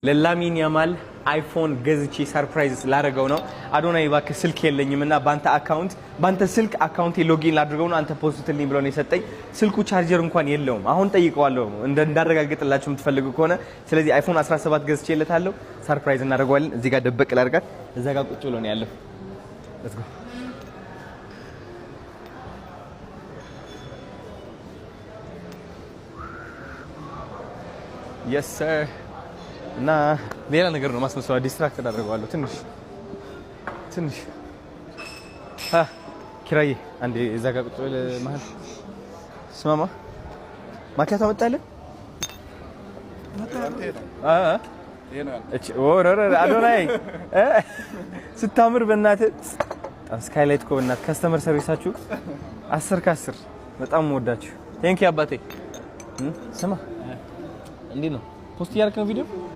ለላሚን ያማል iPhone ገዝቼ surprise ላደርገው ነው። አዶናይ እባክህ ስልክ የለኝም እና በአንተ account፣ በአንተ ስልክ account login ላድርገው ነው፣ አንተ post ልኝ ብሎ ነው የሰጠኝ። ስልኩ ቻርጀር እንኳን የለውም። አሁን ጠይቀዋለሁ እንዳረጋግጥላችሁ የምትፈልጉ ከሆነ። ስለዚህ iPhone 17 ገዝቼለታለሁ። Surprise እናደርገዋለን። እዚህ ጋር ደበቅ ላድርጋት። እዛ ጋር ቁጭ ብሎ ነው ያለው። Let's go. Yes sir. እና ሌላ ነገር ነው ማስመሰሏ። Distract አደርገዋለሁ ትንሽ ትንሽ። ኪራዬ አንዴ እዛ ጋር ቁጭ በል መሀል። ስማማ፣ ማኪያቶ አመጣልህ? አዶናይ ስታምር በእናትህ፣ ስካይላይት እኮ በእናትህ customer service ኣችሁ 10 ከ10፣ በጣም ወዳችሁ። Thank you አባቴ። ስማ፣ እንዴት ነው? Post እያደረክ ነው ቪዲዮ?